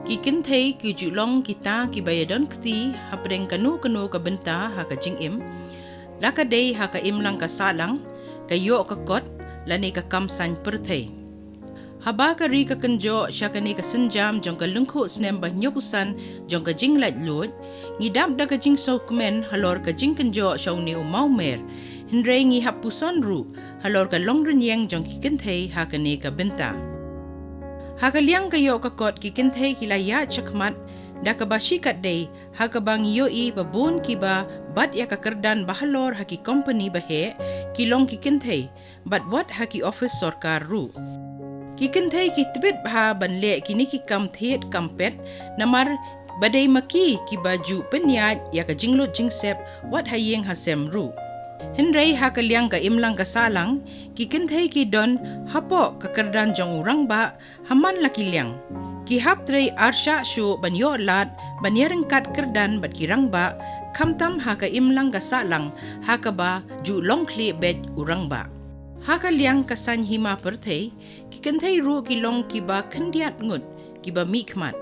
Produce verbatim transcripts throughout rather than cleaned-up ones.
Ki kynthei ki ju long kita kiba ïadon kti hapdeng kano kano ka bynta ha ka jingim, la ka dei ha ka imlang ka sahlang, ka ïoh ka kot, lane ka kam saiñ pyrthei. Haba ka ri ka kynjoh sha kane ka sienjam jong ka lyngkhuh snem ba hynñiewphew san jong ka jinglaitluid, ngi dap da ka jingsngewkmen halor ka jingkynjoh sha une u mawmer, hynrei ngi hap puson ruh halor ka longrynïeng jong ki kynthei ha kane ka bynta. Ha ka liang ka ïoh ka kot, ki kynthei ki la ïaid shakhmat da kaba shikatdei, ha kaba ngi ïohi ba bun kiba bat ïa ka kyrdan bahalor ha ki kompani baheh ki long ki kynthei, bad wat ha ki ophis sorkar ruh. Ki kynthei ki tbit bha ban leh kine ki kam thied kam pet, namar ba dei ma ki kiba ju pynïaid ïa ka jinglut jingsep wat ha ïing ha sem ruh. Hynrei ha ka liang ka imlang ka sahlang, ki kynthei ki don hapoh ka kyrdan jong u rangbah ha man la ki liang. Ki hap trei arshah shuh ban ïoh lad ban ïaryngkat kyrdan bad ki rangbah, khamtam ha ka imlang ka sahlang ha kaba ju long khlieh beit u rangbah. Ha ka liang ka saiñ hima pyrthei, ki kynthei ruh ki long kiba khyndiat ngut, kiba mihkhmat.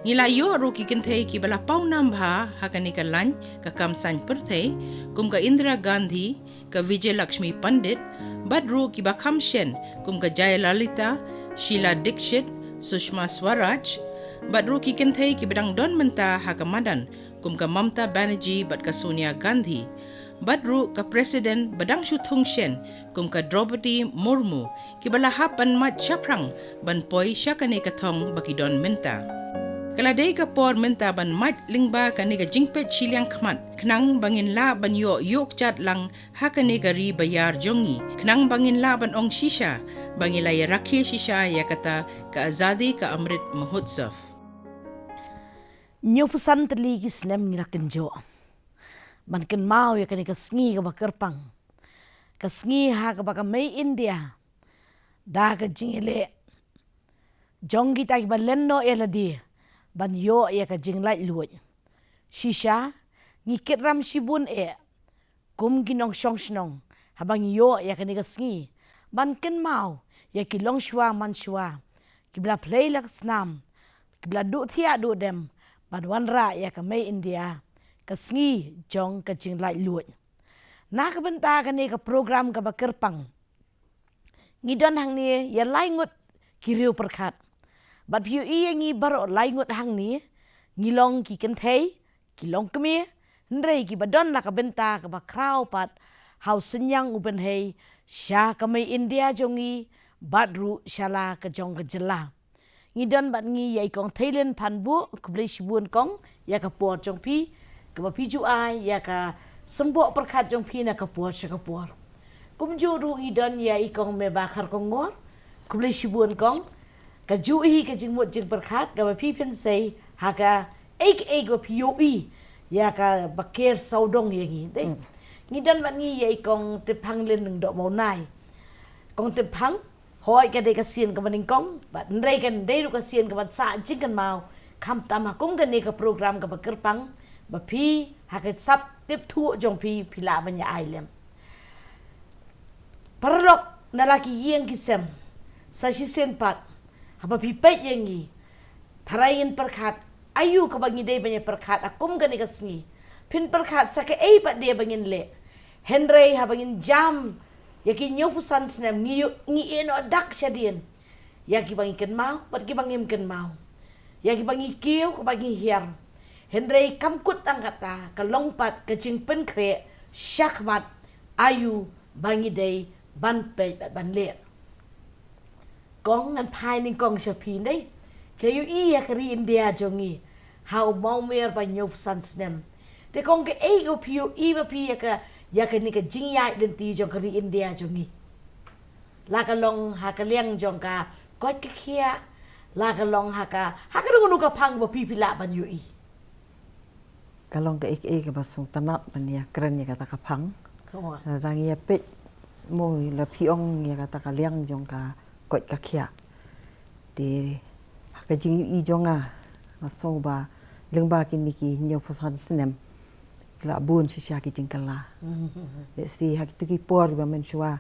Ngi la ïoh ruh ki kynthei kiba la pawnam bha ha kane ka laiñ ka kam saiñ pyrthei, kum ka Indira Gandhi, ka Vijay Lakshmi Pandit, bad ruh kiba kham shen kum ka Jayalalitha, Sheila Dikshit, Sushma Swaraj, bad ruh ki kynthei kiba dang don mynta ha ka madan kum ka Mamata Banerjee bad ka Sonia Gandhi, bad ruh ka President ba dang shu thung shen kum ka Droupadi Murmu, kiba la hap ban mad shaphrang ban poi sha kane ka thong ba ki don mynta. Ka la dei ka por mynta ban mad lyngba kane ka jingpeit shiliang khmat, khnang ba ngin lah ban ïoh ïuh kjat lang ha kane ka ri ba ïar jong ngi, khnang ba ngin lah ban ong shisha ba ngi la ïarakhe shisha ïa kata ka Azadi Ka Amrit Mahotsav. Hynñiewphew san tylli ki snem ngi la kynjoh ban kynmaw ïa kane ka sngi kaba kyrpang, ka sngi ha kaba ka mei India, da ka jingïaleh jong kita kiba len noh ïa lade ban ïoh ïa ka jinglaitluid. Shisha ngi kit ram shibun eh kum ki nongshong shnong haba ngi ïoh ïa kane ka sngi ban kynmaw ïa ki longshuwa manshuwa, kiba la plie la ka snam, kiba la duh thiah duh dem ban wanrah ïa ka mei India, ka sngi jong ka jinglaitluid. Na ka bynta kane ka program kaba kyrpang, ngi don hangne ïa lai ngut ki riew pyrkhat. Bad phi ïohi ïa ngi baroh lai ngut hangne, ngi long ki kynthei, ki long kmie, hynrei kiba don la ka bynta kaba khraw pat ha u synñiang u bynhei sha ka mei India jong ngi, bad ruh sha la ka jong ka jylla. Ngi don bad ngi ïa i Kong Theilin Phanbuh, khublei shibun Kong ïa ka por jong phi kaba phi ju ai ïa ka symboh pyrkhat jong phi na ka por sha ka por. Kumjuh ruh ngi don ïa i Kong Meba Kharkongor, khublei shibun Kong, ka ju hi ka jingmut jingpyrkhat kaba phi pynsei ha ka ei ka ei kaba phi ïohi ïa kaba ker sawdong ïa ngi, dei. Ngi don bad ngi ïa i Kong Tiphanglin Lyngdoh Mawnai. Kong Tiphang, hooid ka dei ka sien kaba nyngkong, bad hynrei kan dei ruh ka sien kaban sah jingkynmaw, khamtam ha kum kane ka program kaba kyrpang ba phi ha ka sap tip thuh jong phi phi lah ban ïa ai lem. Paralok na la ki ïing ki sem, sa shisien pat haba phi peit ïa ngi, tharai ngin pyrkhat aïu kaba ngi dei ban ïa pyrkhat ha kum kane ka sngi. Phin pyrkhat sa kaei pat de ba ngin leh. Hynrei haba ngin jam ïa ki hynñiewphew san snem, ngi ïoh, ngi ïeh noh dak shadien ïa kiba ngi kynmaw bad kiba ngim kynmaw, ïa kiba ngi kiew, kiba ngi hiar. Hynrei kam kut tang kata, ka long pat ka jingpynkhreh shakhmat aïu ba ngi dei ban peit bad ban leh. Kong, ngan phai nyngkong sha phi, dei. Phi la ïohi ïa ka ri India jong ngi ha u mawmer ba hynñiewphew san snem. Te Kong, kaei kaba phi ïohi ba phi ïa ka, ïa kane ka jingïaid lynti jong ka ri India jong ngi, la ka long ha ka liang jong ka koit ka khiah, la ka long ha ka, ha kano kano ka phang ba phi phi lah ban ïohi? Ka long kaei kaei kaba sngewtynnat ban ïa kren ïa kata ka phang. Lada ngi ïa peit mo, la phi ong ïa kata ka liang jong ka koit ka khiah, te ha ka jingïohi jong nga, nga sngew ba lyngba kine ki hynñiewphew san snem ki la bun shisha ki jingkylla. Let's say ha kito ki por kiba mynshuwa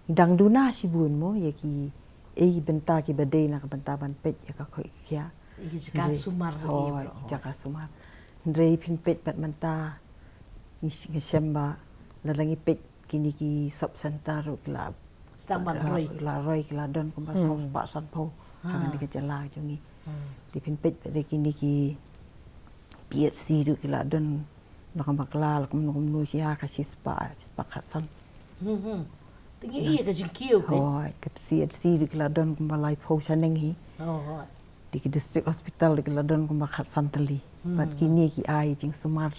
ngi dang duna shibun mo ïa kiei ki bynta kiba dei na ka bynta ban peit ïa ka koit ka khiah. Ïa ki jaka sumar, hoi, ki jaka sumar. Hynrei phin peit pat mynta, ngi shem ba lada ngi peit kine ki sub center ruh ki la, sdang ban roi, ki la roi, ki la don kumba saw spah sanphew ha kane ka jylla jong ngi. Te phin peit pat de kine ki P H C ruh ki la don la kumba kylla la kumno kumno sha ka shispah, shispah khatsan. Te ngi ïohi ka jingkiew ka, hoi, ka C H C ruh ki la don kumba laiphew shaneng hi. Te ki district hospital ruh ki la don kumba khatsan tylli. Bad kine ki ai jingsumar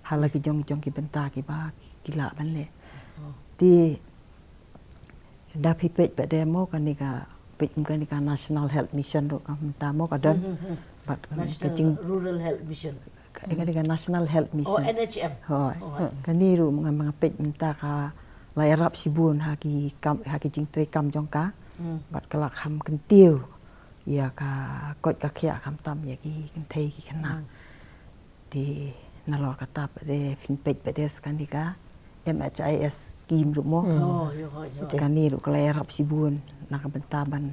ha la ki jong jong ki bynta kiba ki lah ban leh. Te da phi peit pat de mo kane ka, peit mo kane ka National Health Mission ruh ka mynta mo ka don. Bad ka jing Rural Health Mission, kane ka National Health Mission, N H M. Hoi. Kane ruh nga, nga peit mynta ka la ïarap shibun ha ki kam, ha ki jingtrei kam jong ka. Bad ka la kham kyntiew ïa ka koit ka khiah, khamtam ïa ki kynthei ki khynnah. Te nalor kata pat de phin peit pat de sa kane ka M H I S scheme ruh mo. Kane ruh ka la ïarap shibun na ka bynta ban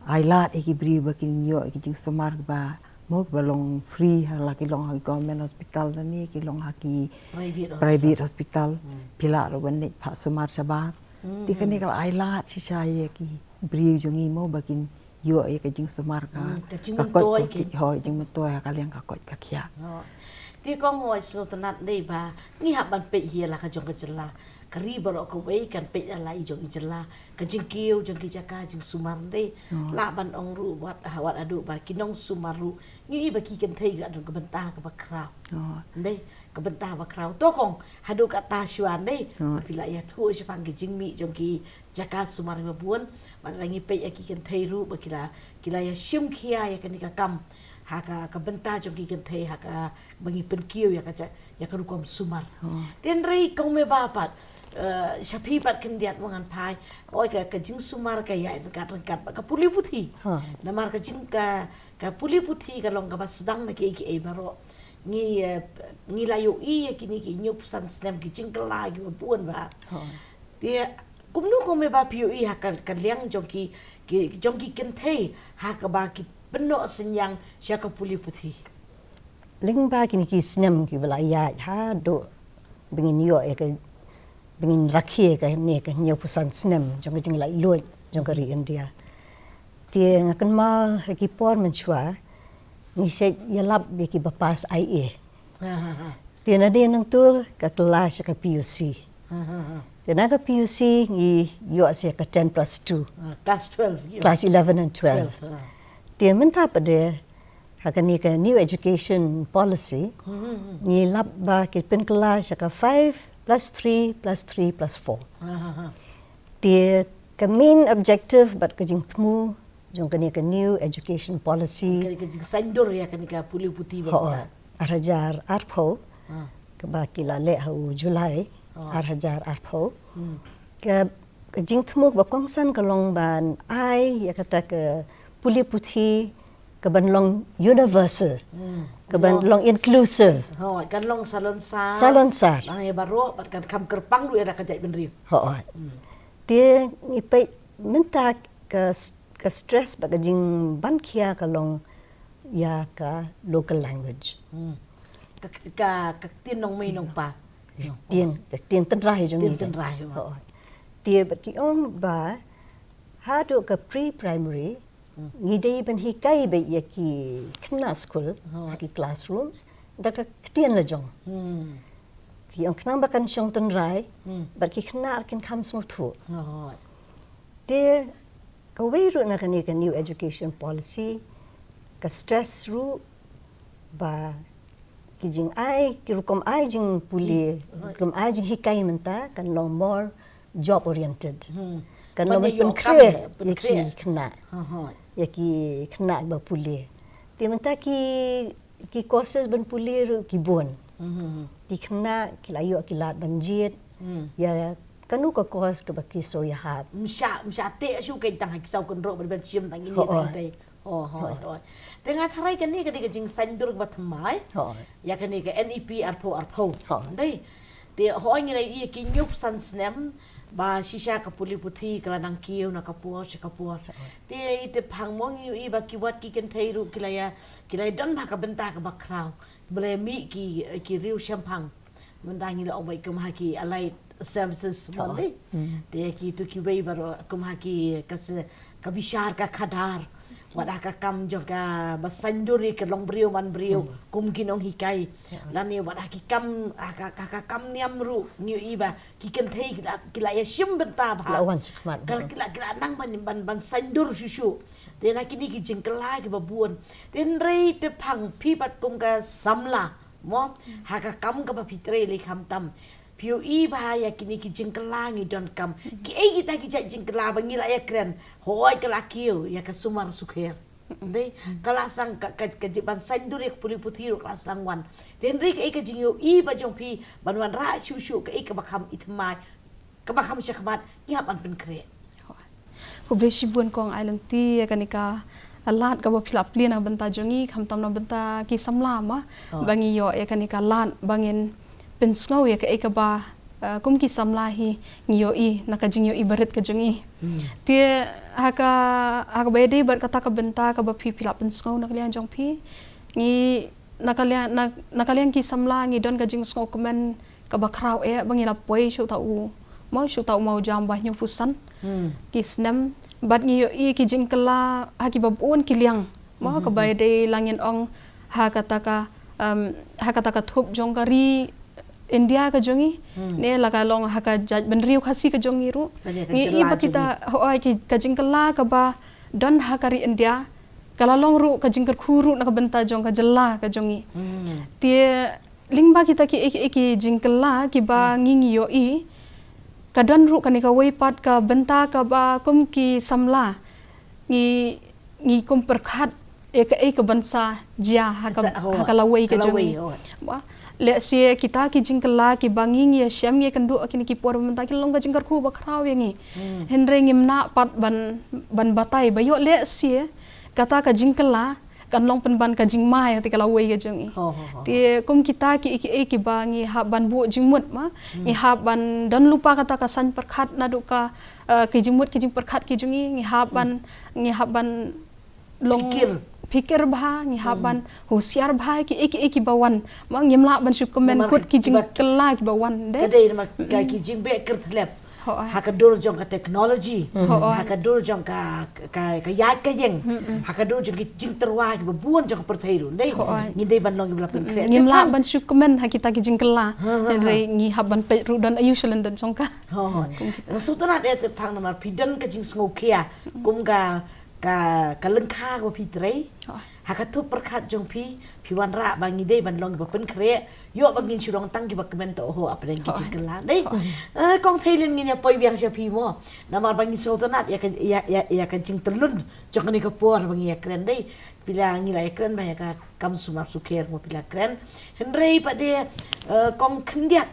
ai lad ïa ki briew ba kin ïoh ïa ki jingsumar ba mo ba long free ha la ki long ha ki government hospital lane ki long ha ki private hospital. Phi lah ruh ban leit phah sumar shabar. Te kane ka la ai lad shisha ïa ki briew jong ngi mo ba kin ïoh ïa ka jingsumar ka, ka jingmyntoi, hoi, jingmyntoi ha ka liang ka koit ka khiah. Te kong, hoi, sngewtynnat dei ba ngi hap ban peit hi la ka jong ka jylla. Ka ri baroh kawei kan peit la i jong i jylla. Ka jingkiew jong ki jaka jingsumar dei. Lah ban ong ruh wat, ha, wat haduh ba ki nongsumar ruh ngi ïohi ba ki kynthei ka don ka bynta kaba khraw. Dei ka bynta ba khraw. To kong, haduh katta shuwa dei, phi la ïathuh shaphang ki jingmih jong ki jaka sumar ba bun. Bad ngi peit ïa ki kynthei ruh ba ki la, ki la ïa shim khia ïa kane ka kam ha ka, ka bynta jong ki kynthei ha kaba ngi pynkiew ïa ka ja, ïa ka rukom sumar. Te hynrei kong, me ba pat, eh, sha phi pat khyndiat mo ngan phai. Oi, ka, ka jingsumar ka ïa ryngkat ryngkat bad ka pule puthi. Namar ka jing ka, ka pule puthi ka long kaba sdang na kiei kiei baroh. Ngi, eh, ngi la ïohi ïa kine ki hynñiewphew san snem ki jingkylla kiba bun ba. Te kumno kong, me ba phi ïohi ha ka, ka liang jong ki, ki, jong ki kynthei ha kaba ki pynnoh synñiang sha ka pule puthi? Lyngba kine ki snem kiba la ïaid haduh ba ngin ïoh ïa ka, ba ngin rakhe ïa kane ka hynñiewphew san snem jong ka jinglaitluid jong ka ri India. Te nga kynmaw ha ki por mynshuwa ngi shait ïalap ïa kiba pass I A. Te nadien nangta ka kylla sha ka P U C. Te na ka P U C ngi ïoh sa ka ten plus two. Class twelve, class eleven and twelve. Te mynta pat de ha kane ka New Education Policy ngi lap ba ki pynkylla sha ka five plus three plus three plus four. Te ka main objective bad ka jingthmu jong kane ka New Education Policy, ka, ka jingsaiñdur ïa kane ka pule puthi ba, hooid, ar hajar arphew, kaba ki la leh ha u July ar hajar arphew. Ka, ka jingthmu ba kongsan ka long ban ai ïa kata ka pule puthi kaban long universal, kaban long inclusive. Hooid, kan long salonsar. Salonsar. Lang ïa baroh bad kan kham kyrpang ruh ïa la ka jaitbynriew. Hooid. Te ngi peit mynta ka, ka stress bad ka jingbankhia ka long ïa ka local language. Ka, ka, ka ktien nongmei nongpa. Ktien, ka ktien tynrai jong ngi. Ktien tynrai. Hooid. Te bad ki ong ba haduh ka pre-primary ngi dei ban hikai beit ïa ki khynnah skul ha ki classrooms da ka ktien la jong. Ki ong khnang ba kan shong tynrai bad ki khynnah kin kham sngewthuh. Te kawei ruh na kane ka New Education Policy ka stress ruh ba ki jingai, ki rukom ai jingpule, rukom ai jinghikai mynta kan long more job oriented. Kan long ban pynkhreh ïa ki khynnah, ïa ki khynnah ba pule. Te mynta ki, ki courses ban pule ruh ki bun. Ki khynnah ki la ïoh ki lad ban jied ïa kano ka course kaba ki shu ïa hap. Ym shah, ym shah teh shuh kein tang ha ki saw kynroh ban, ban shim tang ine tang ite. Hooid, hooid. Te nga tharai kane ka dei ka jingsaiñdur kaba thymmai ïa kane ka N E P arphew arphew. Dei. Te hooid, ngi la ïohi ïa ki hynñiewphew san snem Ba shisha ka pule puthi ka la nang kiew na ka por sha ka por. Te i te phang mo ngi ïohi ba ki wat ki kynthei ruh ki la ïa, ki la ïa don bha ka bynta kaba khraw. Ba la ïa mih ki, ki riew shemphang. Mynta ngi la ong ba kum ha ki allied services mo dei. Te ki tu kiwei baroh kum ha ki ka se, ka bishar ka khadar. Wat ha ka kam jong ka ba saiñdur ïa ka long briew man briew kum ki nonghikai. Lane wat ha ki kam, ha ka, ka, ka kam niam ruh ngi ïohi ba ki kynthei ki la, ki la ïa shim bynta bha. La wan shakhmat. Ka, ki la, ki la nang ban, ban, ban saiñdur shuh shuh. Te na kine ki jingkylla kiba bun. Te hynrei te phang phi pat kum ka samla mo, ha ka kam kaba phi trei lei khamtam. Phi ïohi ba ïa kine ki jingkylla ngi donkam. Kiei kita ki jait jingkylla ba ngi la ïa kren. Hooid ka la kiew ïa ka sumar sukher. Dei, ka la sdang ka, ka, ka jingban saiñdur ïa ka pule puthi ruh ka la sdang wan. Te hynrei kaei ka jingïohi ba jong phi ban wanrah shuh shuh kaei kaba kham ithymmai, kaba kham shakhmat, ngi hap ban pynkhreh. Khublei shibun kong Ailynti ïa kane ka lad kaba phi la plie na bynta jong ngi, khamtam na bynta ki samla mo. Ba ngi ïoh ïa kane ka lad ba ngin pynsngew ïa kaei kaba, eh, kum ki samla hi ngi ïohi na ka jingïohi barit ka jong ngi. Te ha ka, ha kaba ïadei bad kata ka bynta kaba phi, phi la pynsngew na ka liang jong phi, ngi na ka liang, na, na ka liang ki samla ngi don ka jingsngewkmen kaba khraw eh ba ngi la poi shuh ta u, mo shuh ta u mawjam ba hynñiewphew san ki snem. Bad ngi ïohi ki jingkylla ha kiba bun ki liang mo, kaba ïadei la ngin ong ha kata ka, em, ha kata ka thup jong ka ri India ka jong ngi. Ne la ka long ha ka jaitbynriew Khasi ka jong ngi ruh. Ngi ïohi ba kita, hooid, ki, ka jingkylla kaba don ha ka ri India ka la long ruh ka jingkyrkhu ruh na ka bynta jong ka jylla ka jong ngi. Te lyngba kita ki, ki, ki jingkylla kiba ngi, ngi ïohi, ka don ruh kane kawei pat ka bynta kaba kum ki samla ngi, ngi kum pyrkhat ïa kaei kaban sa jia ha ka, ha ka lawei ka jong ngi. Ba lehse kita ki jingkylla kiba ngi, ngi ïa shem, ngi ïa kynduh ha kine ki por ba mynta ki long ka jingkyrkhu ba khraw ïa ngi. Hynrei ngim lah pat ban, ban batai ba ïoh lehse kata ka jingkylla kan long pynban ka jingma ïa kata ka lawei ka jong ngi. Te kum kita ki, ki, kiba ngi hap ban buh jingmut mo, ngi hap ban don lypa kata ka saiñ pyrkhat naduh ka, eh, ki jingmut ki jingpyrkhat ki jong ngi, ngi hap ban, ngi hap ban long phikir bha, ngi hap ban husiar bha ïa ki, ïa ki, ïa kiba wan. Mo ngim lah ban shu kmen kut ki jingkylla kiba wan dei. Ka dei namar ka ki jingbeh kyrthlep. Ha ka dur jong ka technology, ha ka dur jong ka, ka, ka ïaid ka ïeng, ha ka dur jong ki jingtyrwa kiba bun jong ka pyrthei ruh dei. Ngi dei ban long kiba la pynkhreh. Ngim lah ban shu kmen ha kita ki jingkylla. Hynrei ngi hap ban peit ruh don aïu sha lyndet jong ka. Sngewtynnat eh te phang namar phi don ka jingsngewkhia kum ka, ka, ka lyngkha kaba phi trei. Ha ka thup pyrkhat jong phi, phi wanrah ba ngi dei ban long kiba pynkhreh, ïoh ba ngin shu long tang kiba kmen to ho hapdeng ki jingkylla dei. Eh, kong Theilin ngin ïa poi biang sha phi mo. Namar ba ngi sngewtynnat ïa ka, ïa, ïa, ïa ka jingtyllun jong kane ka por ba ngi ïa kren dei. Phi la, ngi la ïa kren ba ïa ka kam sumar sukher mo phi la kren. Hynrei pat de, eh, kong khyndiat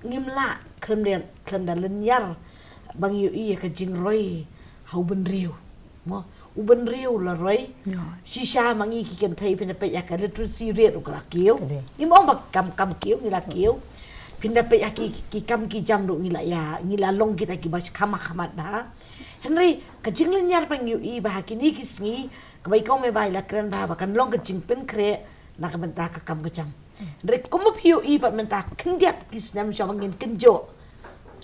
ngim lah khlem da, khlem da lynñiar ba ngi ïohi ïa ka jingroi ha u bynriew. Mo, u bynriew la roi. Shisha ma ngi ki kynthei phin da peit ïa ka literacy rate ruh ka la kiew. Ngim ong ba kam, kam kiew, ngi la kiew. Phin da peit ïa ki, ki kam ki jam ruh ngi la ïa, ngi la long kita kiba kham ha khmat bha. Hynrei ka jinglynñiar ba ngi ïohi ba ha kine ki sngi, kaba i kong Mebai la kren bha ba kan long ka jingpynkhreh na ka bynta ka kam ka jam. Hynrei kumba phi ïohi ba mynta khyndiat ki snem shuwa ba ngin kynjoh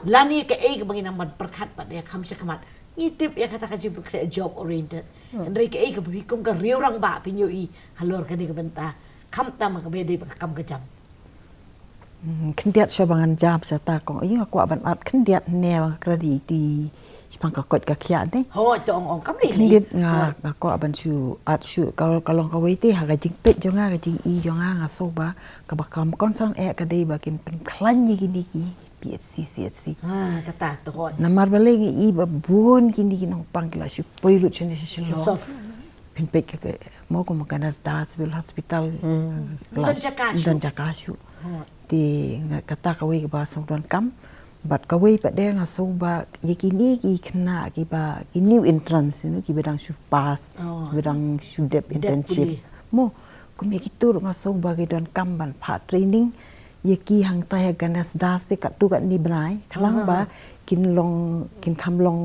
lane kaei kaba ngin nang ban pyrkhat pat ïa kham shakhmat. Ngi tip ïa kata ka jingpynkhreh job oriented. Hynrei kaei kaba phi kum ka riew rangbah phin ïohi halor kane ka bynta, khamtam kaba ïadei bad ka kam ka jam. Hmm, khyndiat shuwa ba ngan jam sha ta kong. Ïa nga kwah ban add khyndiat ne ba nga kren ïa iti shaphang ka koit ka khiah ne. Hooid, to ong, ong kam dei. Khyndiat nga, nga kwah ban shu add shuh ka, ka long kawei te ha ka jingpeit jong nga, ka jingi jong nga, nga sngew ba kaba kham kongsan eh ka dei ba kin pynkhlaiñ ïa kine ki P H C, C H C. Ha, kata to hooid. Namar balei nga i ba bun kine ki nongpang ki la shu poi lut shane sha Shillong. Phin peit ka, ka, mo kum ka Ganeshdas Civil Hospital. Don jaka shuh. Don jaka shuh. Te nga kata kawei kaba sngewdonkam. Bad kawei pat de nga sngew ba ïa kine ki khynnah kiba ki new entrants, you know, kiba dang shu pass, kiba dang shu dep internship. Mo, kum ïa kito ruh nga sngew ba ki donkam ban phah training ïa ki hangta ha Ganeshdas te katto katne bnai. Khnang ba kin long, kin kham long,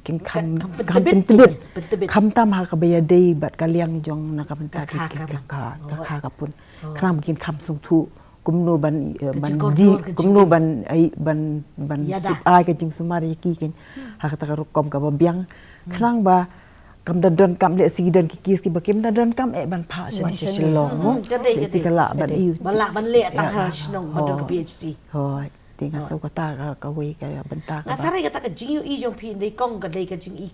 kin kham, kham pyntbit, kham pyntbit. Kham tam ha kaba ïadei bad ka liang jong na ka bynta ka kha ka pun. Khnang kin kham sngewthuh kumno ban, eh, ban di, kumno ban ai, ban, ban suk ai ka jingsumar ïa ki, kin ha kata ka rukom kaba biang. Khnang ba kam da donkam, lehse ki don ki kes kiba kim da donkam eh ban phah sha Shillong mo. Lehse ka lah ban, ba lah ban leh tang ha shnong ba don ka P H C. Hooid. Te nga sngew kata ka, kawei ka bynta kaba nga tharai kata ka jingïohi jong phi, dei kong, ka dei ka jingïohi,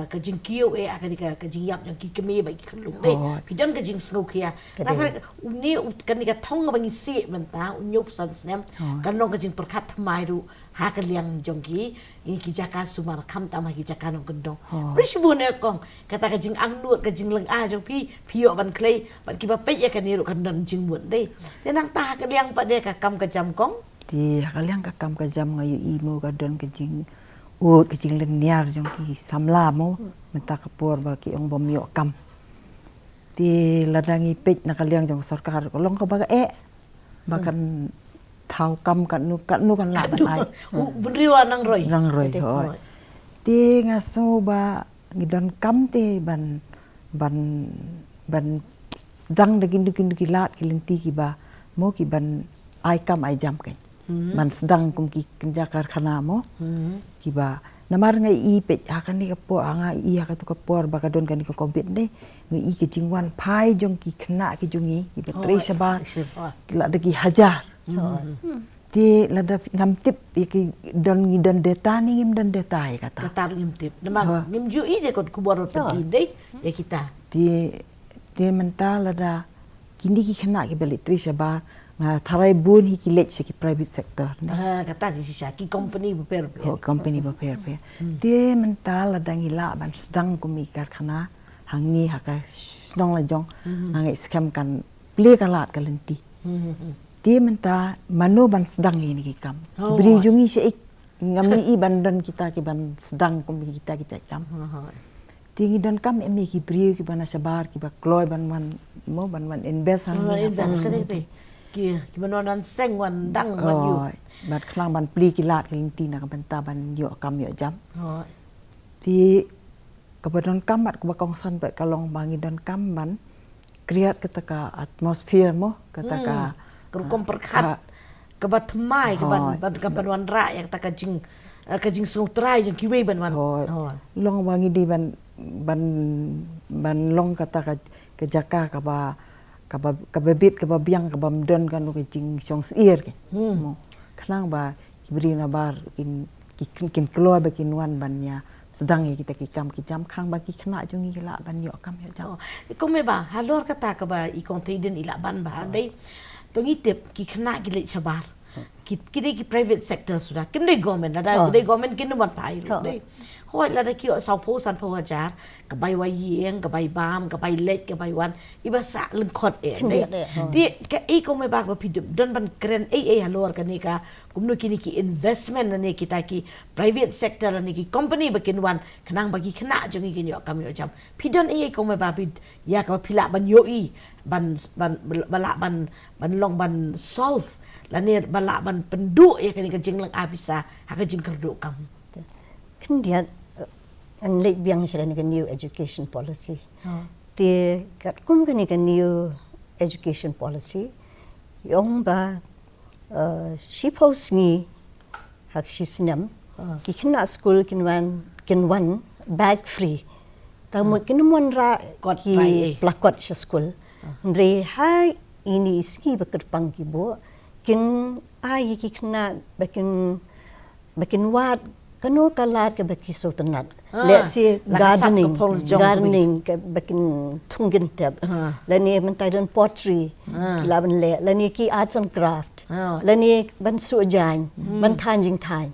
ka jingkiew eh, ka dei ka jingïap jong ki kmie bad ki khyllung, dei. Phi don ka jingsngewkhia. Nga tharai une, kane ka thong ba ngi siew mynta u hynñiewphew san snem, kan long ka jingpyrkhat thymmai ruh ha ka liang jong ki, ki jaka sumar, khamtam ha ki jaka nongkyndong. Bri shibun eh kong, kata ka jingangnud, ka jinglynga jong phi, phi ïoh ban khlei bad kiba peit ïa kane ruh kan don jingmut, dei. Te nangta ha ka liang pat de ka kam ka jam kong. Te ha ka liang ka kam ka jam nga ïohi mo ka don ka jingud, ka jinglynñiar jong ki samla mo. Mynta ka por ba ki ong bym ïoh kam. Te lada ngi peit na ka liang jong sorkar ka long kaba ka eh ba kan thaw kam katno katno kan lah ban ai. U bynriew nang roi. Nang roi, hooid. Te nga sngew ba ngi donkam te ban, ban, ban sdang da kino kino ki lad ki lynti kiba mo, ki ban ai kam ai jam, kan ban sdang kum ki kynja karkhana mo. Kiba namar nga i peit ha kane ka por, nga i ha katu ka por ba ka don kane ka covid ne, nga i ka jingwan phai jong ki khynnah ki jong ngi kiba trei shabar, ki la da ki hajar. Te lada ngam tip ïa ki, don ngi don data ne ngim don data ïa kata. Kata ruh ngim tip. Namar ngim ju i de kot khubor ruh ki dei ïa kita. Te, te mynta lada kine ki khynnah kiba leit trei shabar, nga tharai bun hi ki leit sha ki private sector ne. Kata jingshisha, ki company bapher bapher. Company bapher bapher. Te mynta lada ngi lah ban sdang kum i karkhana hangne ha ka shnong la jong, nga ngeit skhem kan plie ka lad ka lynti. Te mynta mano ban sdang ïa kine ki kam? Ki briew jong ngi sha ik, ngam i ban don kita ki ban sdang kum kita ki jait kam. Te ngi donkam em ïa ki briew kiba na shabar kiba kloi ban wan mo, ban wan invest hangne. Ki, kiba wan seng wan dang wan ïoh. Bad khnang ban plie ki lad ki lynti na ka bynta ban ïoh kam ïoh jam. Te kaba donkam bad kaba kongsan bad ka long ba ngi donkam ban create kata ka atmosphere mo, kata ka rukom pyrkhat kaba thymmai, kaban, ban, kaban wanrah ïa kata ka jing, eh, ka jingsngewthuh jong kiwei ban wan. Long ba ngi dei ban, ban, ban long kata ka, ka jaka kaba, kaba, kaba bit, kaba biang, kaba ym don kano ka jingshong syier, kan mo. Khnang ba ki briew nabar kin, ki, kin kloi ba kin wan ban ïa sdang ïa kita ki kam ki jam, khnang ba ki khynnah jong ngi ki lah ban ïoh kam ïoh jam. I Kong Meba, halor kata kaba i Kong Theiden i lah ban ba dei, to ngi tip ki khynnah ki leit shabar, ki, ki dei ki private sector suda, kim dei government. Lada dei government kin wan phai ruh, dei. Hooid, lada ki ïoh sawphew sanphew hajar, ka bai wai ïing, ka bai bam, ka bai leit, ka bai wan, iba sah lyngkot eh, dei. Te ka, i Kong Meba, kaba phi don ban kren ei ei halor kane ka, kumno kine ki investment lane kita ki private sector lane ki company ba kin wan, khnang ba ki khynnah jong ngi kin ïoh kam ïoh jam. Phi don ei ei Kong Meba, phi, ïa kaba phi lah ban ïohi, ban, ban, ba lah ban, ban long ban solve lane ba lah ban pynduh ïa kane ka jinglynga pisa ha ka jingkyrduh kam. Khyndiat, eh, ngan leit biang sha kane ka New Education Policy. Te katkum kane ka New Education Policy, i ong ba, eh, shiphew sngi ha ka shi snem, ki khynnah skul kin wan, kin wan bag free. Tang mut kin ym wanrah kot, ki pla kot sha skul. Hynrei ha ine i sngi ba kyrpang ki buh, kin ai ïa ki khynnah ba kin, ba kin wad kano ka lad kaba ki sngewtynnat. Lehse gardening, gardening, kaba kin thung kin tep. Lane mynta don pottery, ki lah ban leh. Lane ki arts and craft. Lane ban suh jaiñ, ban thaiñ jingthaiñ.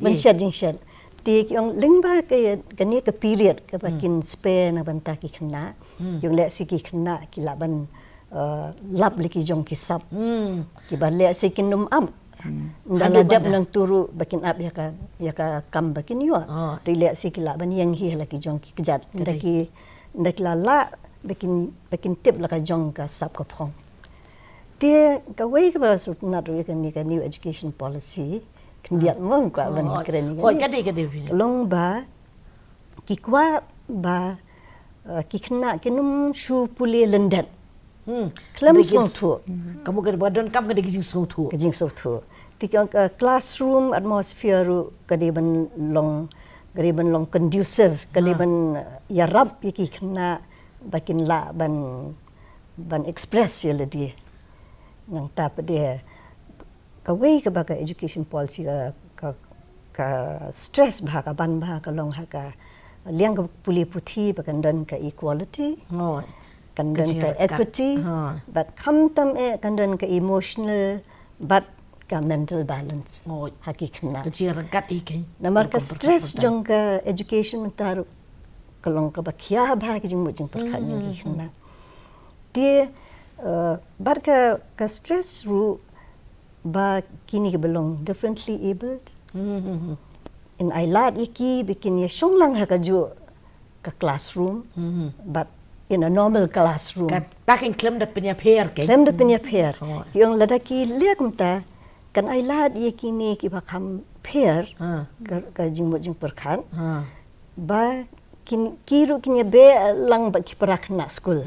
Ban shet jingshet. Te ki ong lyngba ka, kane ka period kaba kin spare na bynta ki khynnah. Ki ong lehse ki khynnah ki lah ban, eh, lap la ki jong ki sap. Kiba lehse kin ym ap. Ynda la dep nangta ruh ba kin ap ïa ka, ïa ka kam ba kin ïoh. Te lehse ki lah ban ïeng hi la ki jong ki kjat. Ynda ki, ynda ki la lah ba kin, ba kin tip la ka jong ka sap ka phong. Te kawei kaba sngewtynnat ruh ïa kane ka New Education Policy, khyndiat mo, nga kwah ban kren ïa kane. Ka long ba ki kwah ba, eh, ki khynnah kin ym shu pule lyndet khlem sngewthuh. Ka mut ka ba donkam ka dei ka jingsngewthuh. Ka jingsngewthuh. Te ka, ka classroom atmosphere ruh ka dei ban long, ka dei ban long conducive, ka dei ban, eh, ïarap ïa ki khynnah ba kin lah ban, ban express ïa lade. Nangta pat de kawei kaba ka education policy ka, ka, ka stress bha, ka ban bha, ka long ha ka liang ka pule puthi ba kan don ka equality, kan don ka equity, bad khamtam eh kan don ka emotional bad ka mental balance ha ki khynnah. Namar ka stress jong ka education mynta ruh ka long kaba khia bha ki jingmut jingpyrkhat jong ki khynnah. Te, eh, bad ka, ka stress ruh ba kine kiba long differently abled, yn ai lad ïa ki ba kin ïa shong lang ha kajuh ka classroom, but in a normal classroom. Kata kin khlem da pynïapher, khlem da pynïapher. Ki ong lada ki leh kumta, kan ai lad ïa kine kiba kham pher ka, ka jingmut jingpyrkhat. Ba kin, ki ruh kin ïa beh lang bad ki para khynnah skul.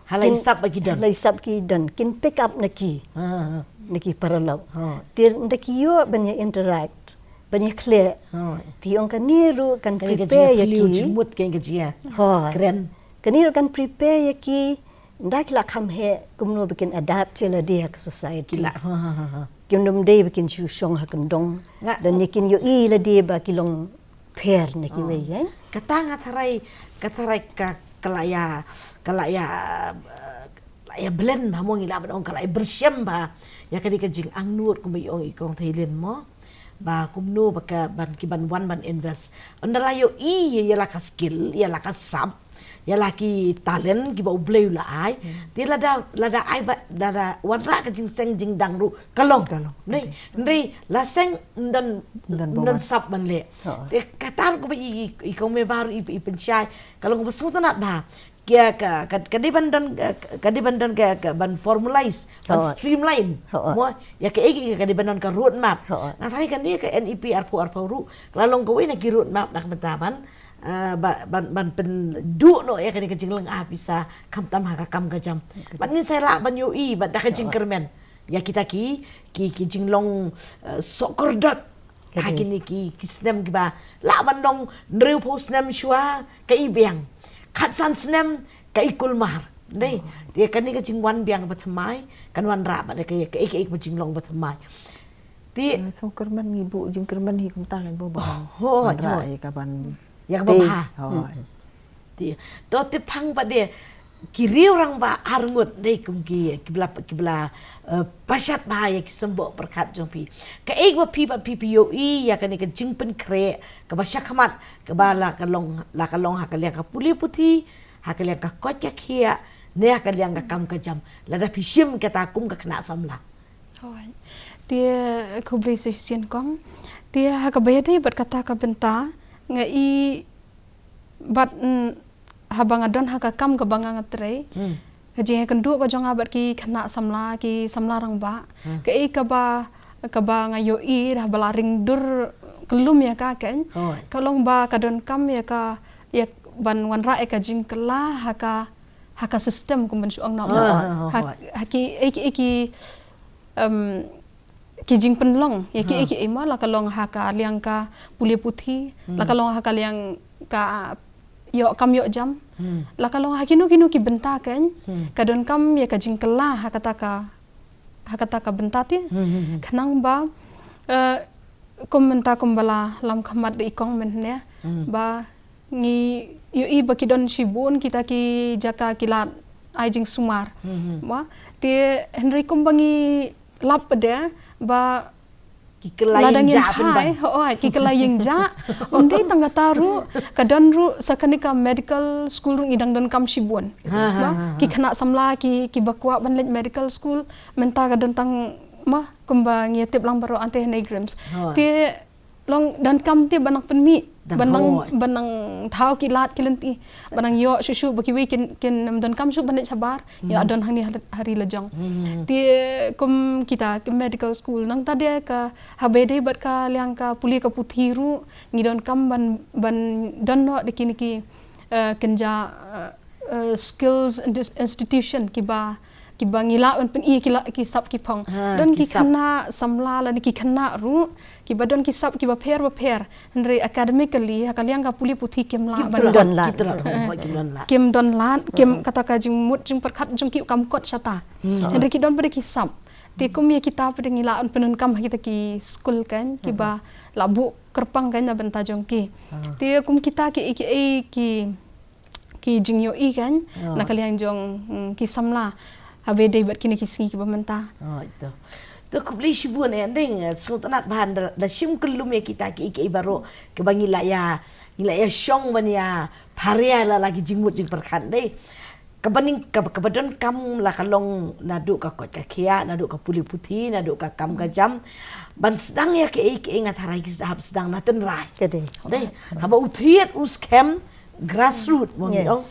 Ha la isap ba ki don. Ha la isap ki don. Kin pick up na ki, na ki paralok. Te ynda ki ïoh ban ïa interact, ban ïa khleh, te ong kane ruh kan prepare ïa ki. Kane ruh kan prepare ïa ki, ynda ki la kham heh, kumno ba kin adapt ïa lade ha ka society. Kin ym dei ba kin shu shong ha kyndong. Lane kin ïohi lade ba ki long pher na kiwei, eh? Kata nga tharai, ka tharai ka, ka la ïa, ka la ïa, eh, la ïa blend bha mo, ngi lah ban ong ka la ïa byrshim bha ïa kane ka jingangnud kumba i ong i kong Thailand mo. Ba kumno ba ka ban, ki ban wan ban invest. Ynda la ïohi ïa la ka skill, ïa la ka sap, ïa la ki talent kiba U Blei u la ai. Te lada, lada ai ba, lada wanrah ka jingseng jingdang ruh ka long. Ka long. Hynrei, hynrei la seng ym don, ym don sap ban leh. Te kata ruh kaba i, i, i kong Mebah ruh i, i pynshai, ka long kaba sngewtynnat bha. Ka, ka, ka, ka dei ban don, ka, ka dei ban don ka, ka ban formalize, ban streamline. Mo, ïa kaei kaei ka dei ban don ka roadmap. Nga tharai kane ka N E P arphew arphew ruh ka la long kawei na ki roadmap na ka bynta ban, eh, ba, ban, ban pynduh noh ïa kane ka jinglong ah pisa khamtam ha ka kam ka jam. Ban ngin sa lah ban ïohi, ban da ka jingkyrmen ïa kita ki, ki, ki jinglong, eh, sohkyrdot. Ha kine ki, ki snem kiba lah ban long hynriewphew snem shuwa ka i biang. Khatsan snem ka i kulmar. Dei, te kane ka jingwan biang ba thymmai kan wanrah bad ka, ka, ka, ka jinglong ba thymmai. Te sngewkyrmen ngi buh jingkyrmen hi kumta kan buh ba wanrah ïa ka ban ïa kaba bha. Te to te phang ba de ki riew rangbah arngut dei kum ki, ki ba la, ki ba la, eh, pashat bha ïa ki symboh pyrkhat jong phi. Kaei ba phi ba phi phi ïohi ïa kane ka jingpynkhreh kaba shakhmat kaba la ka long, la ka long ha ka liang ka pule puthi, ha ka liang ka koit ka khiah, ne ha ka liang ka kam ka jam. Lada phi shim kata kum ka khynnah samla. Hooid. Te khublei shisien kong. Te ha kaba ïadei bad kata ka bynta nga i bad, mm, haba nga don ha ka kam kaba nga nga trei. Ka jingïakynduh ka jong nga bad ki khynnah samla, ki samla rangbah. Kaei kaba, kaba nga ïohi haba la ring dur kyllum ïa ka keiñ. Ka long ba ka donkam ïa ka, ïa ban wanrah ïa ka jingkylla ha ka, ha ka system kum ban shu ong noh. Ha, ha ki, ïa ki, ïa ki, em, ki jingpynlong ïa ki, ïa ki, ïa ma, la ka long ha ka liang ka pule puthi, la ka long ha ka liang ka ïoh kam ïoh jam, la ka long ha kino kino ki bynta keiñ, ka donkam ïa ka jingkylla ha kata ka, ha kata ka bynta te. Khnang ba, eh, kum mynta kum ba la lam khmat da i kong mynne, ba ngi ïohi ba ki don shibun kita ki jaka ki la ai jingsumar. Ba te hynrei kum ba ngi lap pat de ba ki kylla ïing jah pynban. Hooid, ki kylla ïing jah. Ym dei tang kata ruh, ka don ruh sa kane ka medical school ruh ngi dang donkam shibun. Ba ki khynnah samla ki, ki ba kwah ban leit medical school mynta ka don tang ma kumba ngi tip lang baroh ante ha NEIGRIHMS. Te long donkam te ba nang pynmih Ban nang, ban nang thaw ki lad ki lynti, ban nang ïoh shuh shuh ba kiwei kin, kin ym donkam shuh ban leit shabar, ngi la don hangne ha, ha ri la jong. Te kum kita ki medical school, nangta de ka haba ïadei bad ka liang ka pule ka puthi ruh, ngi donkam ban, ban don noh da kine ki, eh, kynja, eh, eh, skills insti-, institution kiba, kiba ngi lah ban pyni ki la, ki sap ki phong. Don ki khynnah samla lane ki khynnah ruh kiba don ki sap kiba pher ba pher. Hynrei academically ha ka liang ka pule puthi kim lah ban don lad. Kim don lad, kim, kata ka jingmut jingpyrkhat jong ki kam kot shata. Hynrei ki don pat de ki sap. Te kum ïa kita pat de ngi lah ban pyndonkam ha kita ki skul kan, kiba la buh kyrpang kan na bynta jong ki. Te kum kita ki, ki, ki ki jingïohi kan, na ka liang jong, mm, ki samla haba ïadei bad kine ki sngi kiba mynta. To khublei shibun eh, dei, eh, sngewtynnat bha da, da shim kyllum ïa kita ki, ki baroh kiba ngi la ïa, ngi la ïa shong ban ïa pharia la, la ki jingmut jingpyrkhat dei. Kaba ning, kaba, kaba donkam la ka long naduh ka koit ka khiah, naduh ka pule puthi, naduh ka kam ka jam. Ban sdang ïa kiei kiei nga tharai ki hap sdang na tynrai. Dei, haba u thied u skhem grassroot mo ngi ong.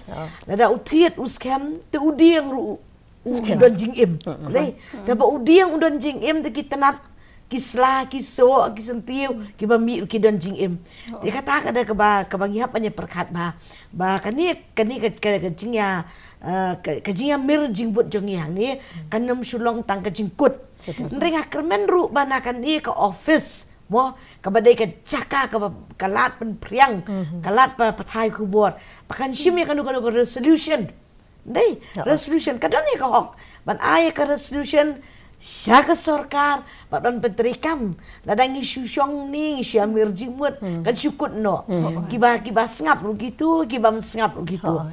Lada u thied u skhem te u dieng ruh u, u don jingim. Dei. Te ba u dieng u don jingim te ki tnat, ki sla, ki soh, ki syntiew, kiba mih ruh ki don jingim. Te kata ka dei kaba, kaba ngi hap ban ïa pyrkhat ba, ba kane, kane ka, ka, ka jingïa, eh, ka, ka jingïamir jingmut jong ngi hangne kan ym shu long tang ka jingkut. Hynrei nga kyrmen ruh ba na kane ka office mo, kaba dei ka jaka kaba, ka lad pynphriang, ka lad pa, pathai khubor, ba kan shim ïa kano kano ka resolution. Dei, resolution ka don ïa ka hok ban ai ïa ka resolution sha ka sorkar ba don pyntreikam. Lada ngi shu shong ne ngi shu ïamir jingmut kan shu kut noh. Kiba, kiba sngap ruh kito, kiba ym sngap ruh kito.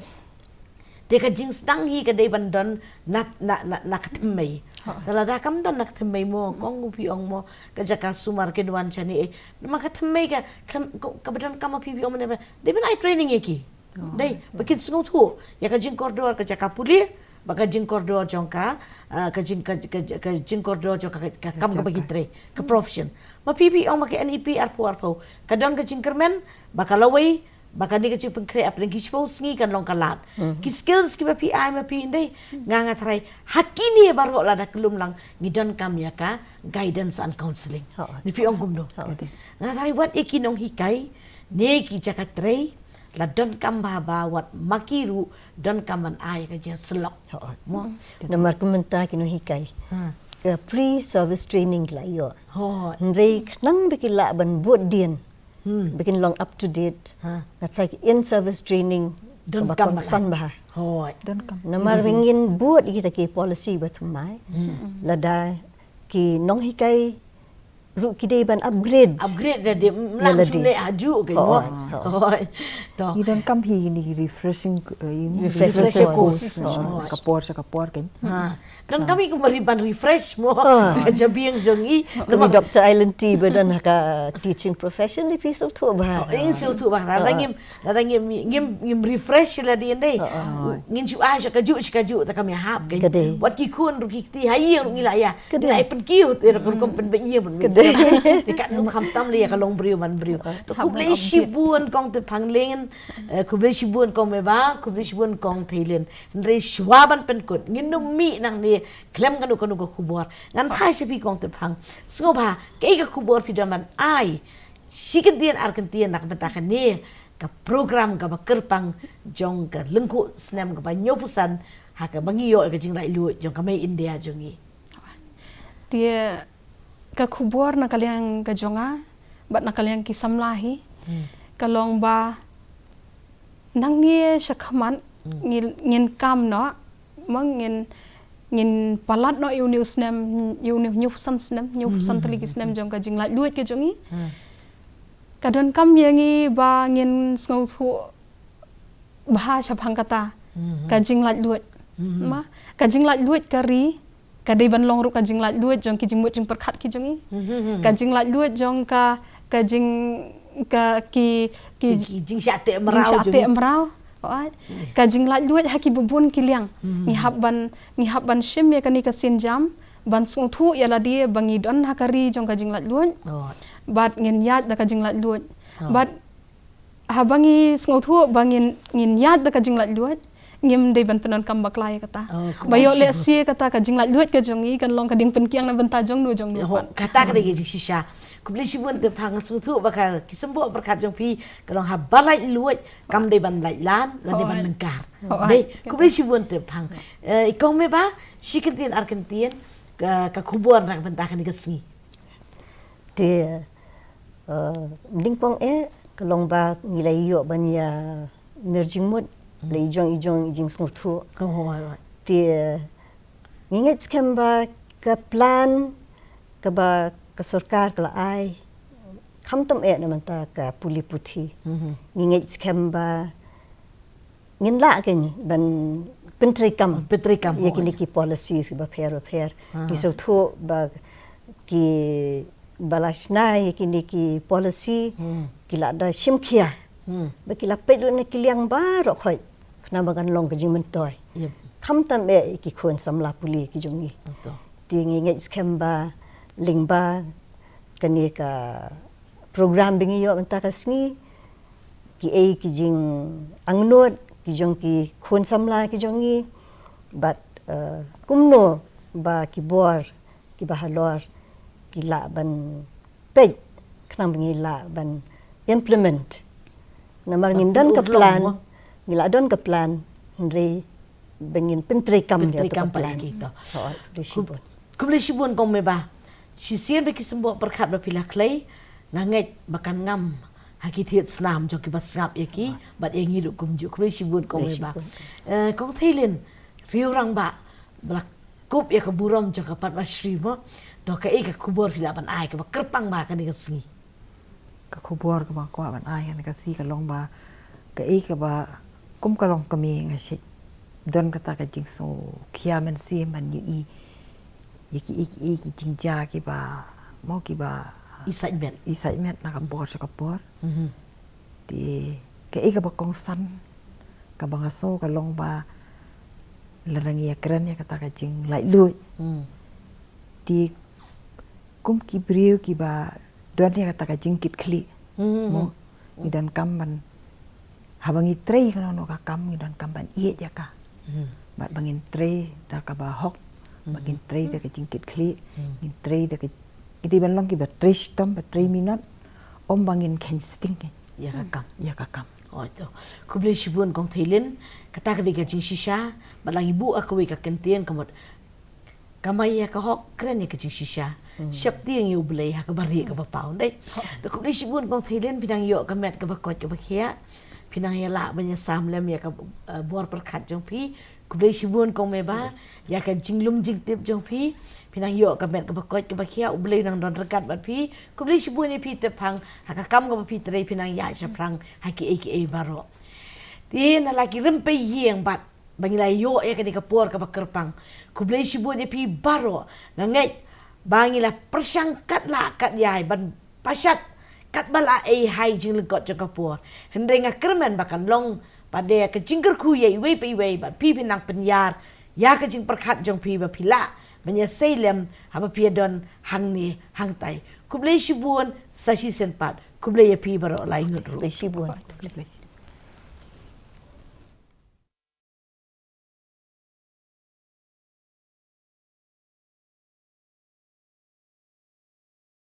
Te ka jingsdang hi ka dei ban don na, na, na, na ka thymmei. Te lada kam don na ka thymmei mo, kong u phi ong mo, ka jaka sumar kin wan shane eh. Namar ka thymmei ka, ka, kaba donkam ma phi phi ong mo ne ba dei ban ai training ïa ki. Dei, ba kin sngewthuh ïa ka jingkordor ka jaka pule, ba ka jingkordor jong ka, ah, ka jing, ka, ka, ka jingkordor jong ka, ka kam kaba ki trei, ka profession. Ma phi phi ong ma ka N E P arphew arphew ka don ka jingkyrmen ba ka lawei, ba kane ka jingpynkhreh hapdeng ki shiphew sngi kan long ka lad. Ki skills kiba phi ai ma phi, dei, nga, nga tharai ha kine baroh lada kyllum lang ngi donkam ïa ka guidance and counselling. Ne phi ong kumno? Nga tharai wat ïa ki nonghikai ne ki jaka trei la donkam bha ba wat ma ki ruh donkam ban ai ka jingsyllok. Mo. Namar ka mynta ki nonghikai, ka pre-service training ki la ïoh. Hynrei khnang ba ki lah ban bud dien, ba kin long up to date, nga tharai ki in-service training donkam bha. Namar ba ngin bud ïa kita ki policy ba thymmai, lada ki nonghikai ruh ki dei ban upgrade. Upgrade da dei, ym lah shu leh ha juh ka mo. Ngi donkam hi ni refreshing, eh, refresher course. Ka por sha ka por kan. Donkam hi kumba ri ban refresh mo ka jabieng jong i. Kami Doctor Island T ba don ha ka teaching profession, i phi sngewthuh bha. Ïa sngewthuh bha. Lada ngim, lada ngim, ngim, ngim refresh la dei, dei. Ngin shu ai sha ka juh, sha ka juh, te kam ïahap kan. Wat ki khun ruh ki kti ha ïing ruh ngi la ïa, ngi la ïa pynkiew te ruh kum pynba ïa ban. Te katno khamtam lei ïa ka long briew man briew. To khublei shibun kong Tyrphang Lin, eh, khublei shibun kong Meba, khublei shibun kong Thei Lin. Hynrei shuwa ban pynkut ngin ym mih nangne khlem kano kano ka khubor. Ngan phai sha phi kong Tyrphang. Sngewbha kaei ka khubor phi don ban ai shi kyntien ar kyntien na ka bynta kane ka program kaba kyrpang jong ka lyngkhuh snem kaba hynñiewphew san ha kaba ngi ïoh ïa ka jinglaitluid jong ka Mei India jong ngi. Te ka khubor na ka liang ka jong nga bad na ka liang ki samla hi ka long ba nangne shakhmat ngin, ngin kam noh, ma ngin, ngin palat noh ïa une u snem, ïa une u hynñiewphew san snem, hynñiewphew san tylli ki snem jong ka jinglaitluid ka jong ngi. Ka donkam ïa ngi ba ngin sngewthuh bha shaphang kata ka jinglaitluid. Ma ka jinglaitluid ka ri ka dei ban long ruh ka jinglaitluid jong ki jingmut jingpyrkhat ki jong ngi. Ka jinglaitluid jong ka, ka jing, ka ki, ki jingshah teh mraw. Ka jinglaitluid ha kiba bun ki liang. Ngi hap ban, ngi hap ban shim ïa kane ka sienjam ban sngewthuh ïa lade ba ngi don ha ka ri jong ka jinglaitluid. Bad ngin ïaid da ka jinglaitluid. Bad Haba ngi sngewthuh ba ngin, ngin ïaid da ka jinglaitluid, ngim dei ban pyndonkam bakla ïa kata. Oh, ba ïoh lehse kata ka jinglaitluid ka jong ngi kan long ka diengpynkiang na bynta jong no jong no pat. Kata ka dei ka jingshisha. Khublei shibun Tip Phang, nga sngewthuh ba ka ki symboh pyrkhat jong phi ka long haba laitluid kam dei ban laitlan lane ban lyngkar. Dei, khublei shibun Tip Phang. Eh, i kong Meba, shi kyntien ar kyntien ka, ka khubor na ka bynta kane ka sngi. Te, eh, nyngkong eh ka long ba ngi la ïoh ban ïa mer jingmut la i jong i jong i jingsngewthuh. Te, eh, ngi ngeit skhem ba ka plan kaba ka sorkar ka la ai khamtam eh na bynta ka pule puthi. Ngi ngeit skhem ba ngin lah kein ban pyntreikam, pyntreikam ïa kine ki policies kiba pher ba pher. Ngi sngewthuh ba kiba la shna ïa kine ki policy ki la da shim khia ba ki la peit lut na ki liang baroh khoit khnang ba kan long ka jingmyntoi. Khamtam eh ïa ki khun samla pule ki jong ngi. Te ngi ngeit skhem ba lyngba kane ka program ba ngi ïoh mynta ka sngi, kiei ki jingangnud ki jong ki khun samla ki jong ngi, bad, eh, kumno ba ki bor kiba halor ki lah ban peit khnang ba ngi lah ban implement. Namar ngim don ka plan, ngi la don ka plan, hynrei ba ngin pyntreikam ïa ka plan. Khublei shibun kong Meba. Shisien ba ki symboh pyrkhat ba phi la khlei, nga ngeit ba kan ngam ha ki thied snam jong kiba sngap ïa ki bad ïa ngi ruh kumjuh. Khublei shibun kong Meba. Eh, kong Theilin, riew rangbah ba la kup ïa ka burom jong ka Padma Shri mo. To kaei ka khubor phi lah ban ai kaba kyrpang ba kane ka sngi? Ka khubor kaba nga kwah ban ai kane ka sngi ka long ba kaei kaba kum ka long kmie nga shait don kata ka jingsngewkhia mynsiem ban ïohi ïa kiei kiei ki jingjia kiba mo kiba i sait met, i sait met na ka por sha ka por. Te kaei kaba kongsan kaba nga sngew ka long ba lada ngi ïakren ïa kata ka jinglaitluid. Te kum ki briew kiba don ïa kata ka jingkitkhlieh mo, ngi donkam ban, haba ngi trei kano kano ka kam ngi donkam ban ïeit ïa ka. Bad ba ngin trei da kaba hok, ba ngin trei da ka jingkitkhlieh, ngin trei da ka, ngi dei ban long kiba trei shitom, ba trei minot, ym ba ngin kheiñ sting ïa ka kam. Ïa ka kam. Oi to. Khublei shibun kong Theilin, kata ka dei ka jingshisha, bad la ngi buh ïa kawei ka kyntien ka mut, kamai ïa ka hok, kren ïa ka jingshisha. Sheptieng ïa U Blei ha kaba rieh kaba paw, dei. To khublei shibun kong Theilin, phi nang ïoh ka met kaba koit kaba khiah, phi nang ïa lah ban ïa sam lem ïa ka, eh, bor pyrkhat jong phi. Khublei shibun kong Meba ïa ka jinglum jingtip jong phi. Phi nang ïoh ka met kaba koit kaba khiah, U Blei u nang don ryngkat bad phi. Khublei shibun ïa phi Tip Phang ha ka kam kaba phi trei, phi nang ïaid shaphrang ha kiei kiei baroh. Te na la ki rympei ïing bad ba ngi la ïoh ïa kane ka por kaba kyrpang. Khublei shibun ïa phi baroh, nga ngeit ba ngi la pyrshang katba lah katba ïai ban pashat katba lah ei ha i jinglyngkot jong ka por. Hynrei nga kyrmen ba kan long pat de ka jingkyrkhu ïa iwei pa iwei bad phi phin nang pynïar ïa ka jingpyrkhat jong phi ba phi lah ban ïa sei lem haba phi ïa don hangne hangtai. Khublei shibun, sa shisien pat khublei ïa phi baroh lai ngut ruh. Khublei shibun.